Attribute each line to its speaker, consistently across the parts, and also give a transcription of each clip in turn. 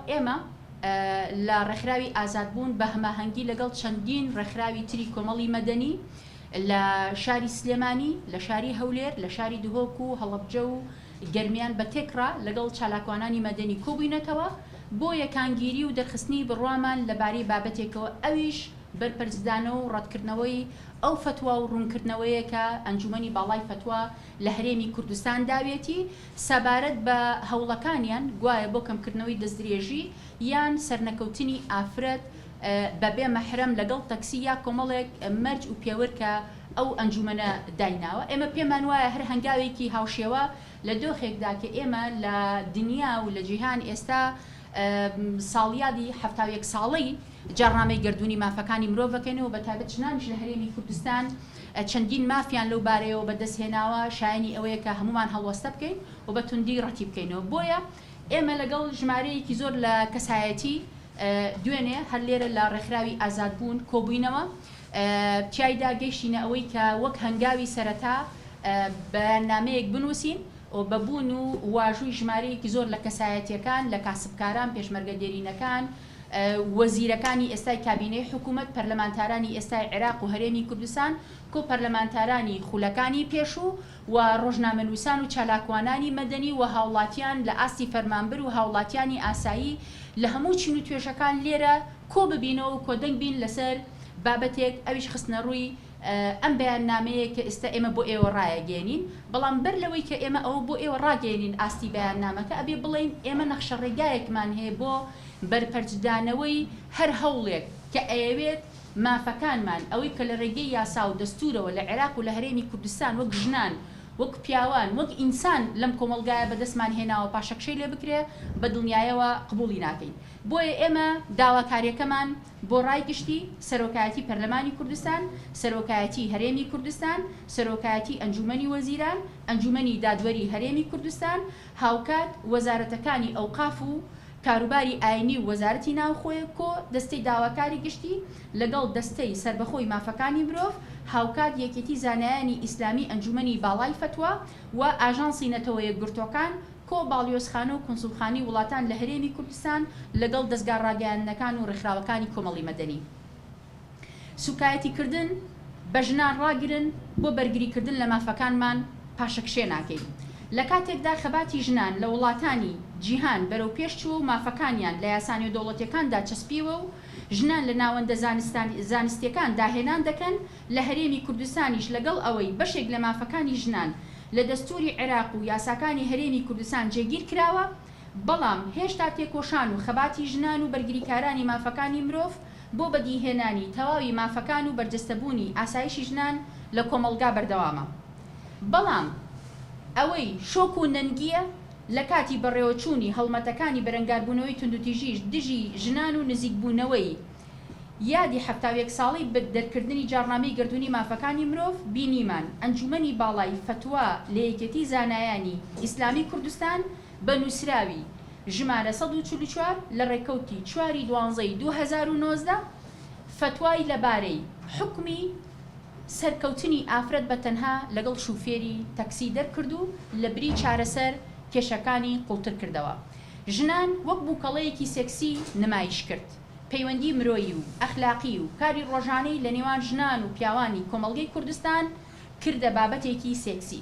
Speaker 1: ئێمە لە ڕێکخراوی ئازادبوون بە هەماهەنگی لەگەڵ چەندین ڕێکخراوی تری کۆمەڵی مەدەنی لە شاری سلێمانی، لە شاری هەولێر، لە شاری دهۆک و هەڵەبجە و گەرمیان بە تێکڕا لەگەڵ چالاکوانانی مەدەنی کۆبووینەتەوە بۆ یەکانگیری و دەرخستنی بڕوامان لەبارەی بابەتێکەوە ئەویش بەرپەرچدانەوە و ڕەتکردنەوەی ئەو فەتوا و ڕوونکردنەوەیە کە ئەنجومەنی باڵای فەتوا لە هەرێمی کوردستان داویەتی سەبارەت بە هەوڵەکانیان گوایە بۆ کەمکردنەوەی دەستدرێژی یان سەرنەکەوتنی ئافرەت بە بێ مەحرەم لەگەڵ تەکسی یا کۆمەڵێک مەرج و پێوەر کە ئەو ئەنجومەنە دایناوە. ئێمە پێمان وایە هەر هەنگاوێکی هاوشێوە لە دۆخێکدا کە ئێمە لە دنیا و لە جیهان ئێستا ساڵیادی 71 ساڵەی جاڕنامەی گەردوونی مافەکانی مرۆڤ ئەکەینەوە بە تایبەت ژنانیش لە هەرێمی کوردستان چەندین مافیان لەو بارەیەوە بەدەست هێناوە شایەنی ئەوەیە کە هەموومان هەڵوەستە بکەین و بە توندی ڕەتی بکەینەوە بۆیە ئێمە لەگەڵ ژمارەیەکی زۆر لە کەسایەتی دوێنێ هەر لێرە لە ڕێکخراوی ئازادبوون کۆبووینەوە تیایدا گەیشتینە ئەوەی کە وەک هەنگاوی سەرەتا بەیاننامەیەک بنووسین و بە بوون و واژووی ژمارەیەکی زۆر لە کەسایەتییەکان، لە کاسبکاران، پێشمەرگە دێرینەکان، وەزیرەکانی ئێستای کابینەی حکوومەت، پەرلەمانتارانی ئێستای عێراق و هەرێمی کوردستان، کۆ پەرلەمانتارانی خولەکانی پێشوو و ڕۆژنامەنووسان و چالاکوانانی مەدەنی و هاوڵاتیان لە ئاستی فەرمانبەر و هاوڵاتیانی ئاسایی لە هەموو چین و توێژەکان لێرە کۆ ببینەوە و کۆدەنگ بین لەسەر بابەتێک ئەویش خستنەڕووی ئەم بەیاننامەیە کە ئێستا ئێمە بۆ ئێوە ڕایەگەیەنین، بەڵام بەر لەوەی کە ئێمە ئەوە بۆ ئێوە ڕاگەیەنین ئاستی بەیاننامەکە ئەبێ بڵێین ئێمە نەخشەڕێگایەکمان هەیە بۆ بەرپەرچدانەوەی هەر هەوڵێک کە ئەیەوێت مافەکانمان ئەوەی کە لە ڕێگەی یاسا و دەستوورەوە لە عێراق و لە هەرێمی کوردستان وەک ژنان وەک پیاوان وەک ئینسان لەم کۆمەڵگایە بەدەستمان هێناوە پاشەکشەی لێ بکرێ بە دڵنیایەوە قبوڵی ناکەین بۆیە ئێمە داواکاریەکەمان بۆ ڕای گشتی، سەرۆکایەتی پەرلەمانی کوردستان، سەرۆکایەتی هەرێمی کوردستان، سەرۆکایەتی ئەنجوومەنی وەزیران، ئەنجوومەنی دادوەری هەرێمی کوردستان، هاوکات وەزارەتەکانی ئەوقاف و کاروباری ئاینی و وەزارەتی ناوخۆیە کۆ دەستەی داواکاری گشتی لەگەڵ دەستەی سەربەخۆی مافەکانی مرۆڤ، هاوکات یەکێتی زانایانی ئیسلامی ئەنجوومەنی باڵای فەتوا و ئاژانسی نەتەوەیەکگرتووەکان کۆ باڵیۆزخانە و کونسوڵخانەی وڵاتان لە هەرێمی کوردستان لەگەڵ دەزگا ڕاگەیاندنەکان و ڕێکخراوەکانی کۆمەڵی مەدەنی سوکایەتی کردن بە ژنان ڕاگرن بۆ بەرگری کردن لە مافەکانمان پاشەکشێ ناکەین لە کاتێکدا خەباتی ژنان لە وڵاتانی جیهان بەرەو پێش چووە و مافەکانیان لە یاسا نێودەوڵەتیەکاندا چەسپیوە و ژنان لە ناوەندە زانستیەکان داهێنان دەکەن لە هەرێمی کوردستانیش لەگەڵ ئەوەی بەشێک لە مافەکانی ژنان لە دەستووری عێراق و یاساکانی هەرێمی کوردستان جێگیر کراوە، بەڵام هێشتا تێکۆشان و خەباتی ژنان و بەرگریکارانی مافەکانی مرۆڤ بۆ بەدیهێنانی تەواوی مافەکان و بەرجەستەبوونی ئاسایشی ژنان لە کۆمەڵگا بەردەوامە. بەڵام ئەوەی شۆک و نەنگییە لە کاتی بەڕێوەچوونی هەڵمەتەکانی بەرەنگاربوونەوەی توندوتیژی دژی ژنان و نزیکبوونەوەی یادی 71 ساڵەی بە دەرکردنی جاڕنامەی گەردوونی مافەکانی مرۆڤ بینیمان ئەنجوومەنی باڵای فەتوا لە یەکێتی زانایانی ئیسلامی کوردستان بە نووسراوی ژمارە 144 لە ڕێکەوتی چوار ی دوانزەی 2019 فەتوای لە بارەی حوکمی سەرکەوتنی ئافرەت بە تەنها لەگەڵ شوفێری تەکسی دەرکرد و لە بری چارەسەر کێشەکانی قوڵتر کردەوە ژنان وەک بووکەڵەیەکی سێکسی نمایش کرد. پەیوەندی مرۆیی و ئەخلاقی و کاری ڕۆژانەی لە نێوان ژنان و پیاوانی کۆمەڵگەی کوردستان کردە بابەتێکی سێکسی.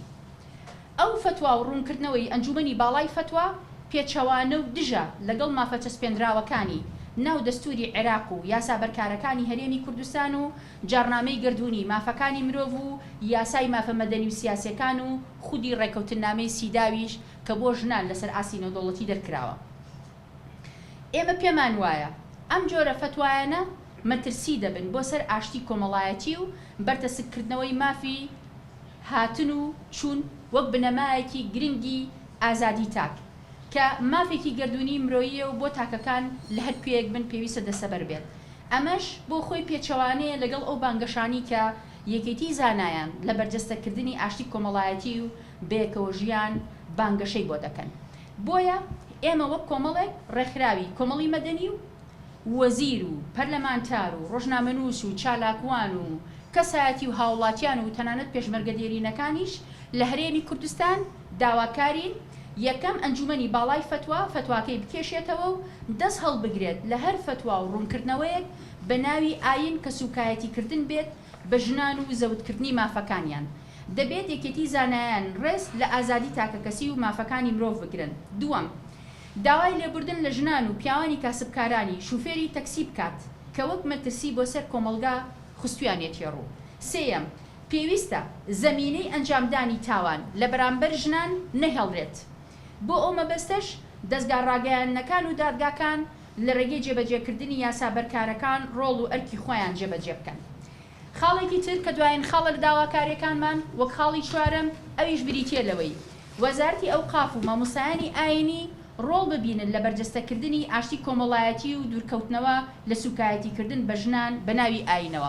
Speaker 1: ئەو فەتوا و ڕوونکردنەوەی ئەنجوومەنی باڵای فەتوا پێچەوانە و دژە لەگەڵ مافە چەسپێنراوەکانی ناو دەستووری عێراق و یاسا بەرکارەکانی هەرێمی کوردستان و جاڕنامەی گەردوونی مافەکانی مرۆڤ و یاسای مافە مەدەنی و سیاسیەکان و خودی ڕێکەوتننامەی سیداویش کە بۆ ژنان لەسەر ئاستی نێودەوڵەتی دەرکراوە. ئێمە پێمان وایە ئەم جۆرە فەتوایانە مەترسی دەبن بۆ سەر ئاشتی کۆمەڵایەتی و بەرتەسککردنەوەی مافی هاتن و چوون وەک بنەمایەکی گرنگی ئازادی تاک کە مافێکی گەردوونی مرۆییە و بۆ تاکەکان لە هەر کوێیەک بن پێویستە دەستەبەر بێت ئەمەش بۆ خۆی پێچەوانەیە لەگەڵ ئەو بانگەشانەی کە یەکێتی زانایان لە بەرجەستەکردنی ئاشتی کۆمەڵایەتی و بەیەکەوەژیان بانگەشەی بۆ دەکەن. بۆیە ئێمە وەک کۆمەڵێک ڕێکخراوی کۆمەڵی مەدەنی و وەزیر و پەرلەمانتار و ڕۆژنامەنووس و چالاکوان و کەسایەتی و هاوڵاتیان و تەنانەت پێشمەرگە دێرینەکانیش لە هەرێمی کوردستان داواکارین یەکەم، ئەنجومەنی باڵای فەتوا، فەتواکەی بکێشێتەوە و دەست هەڵبگرێت لە هەر فەتوا و ڕوونکردنەوەیەک بە ناوی ئاین کە سوکایەتیکردن بێت بە ژنان و زەوتکردنی مافەکانیان. دەبێت یەکێتی زانایان ڕێز لە ئازادی تاکەکەسی و مافەکانی مرۆڤ بگرن. دووەم، داوای لێبوردن لە ژنان و پیاوانی کاسبکارانی شوفێری تەکسی بکات کە وەک مەترسی بۆ سەر کۆمەڵگا خستویانێتیە ڕوو. سێیەم، پێویستە زەمینەی ئەنجامدانی تاوان لە بەرامبەر ژنان نەهێڵرێت. بۆ ئەو مەبەستەش دەزگا ڕاگەیاندنەکان و دادگاکان لە ڕێگەی جێبەجێکردنی یاسا بەرکارەکان ڕۆڵ و ئەرکی خۆیان جێبەجێ بکەن. خاڵێکی تر کە دوایین خاڵە لە داواکارییەکانمان وەک خاڵی چوارەم ئەویش بریتییە لەوەی وەزارەتی ئەوقاف و مامۆستایانی ئایینی ڕۆڵ ببینن لە بەرجەستەکردنی ئاشتی کۆمەڵایەتی و دوورکەوتنەوە لە سووکایەتیکردن بە ژنان بە ناوی ئایینەوە.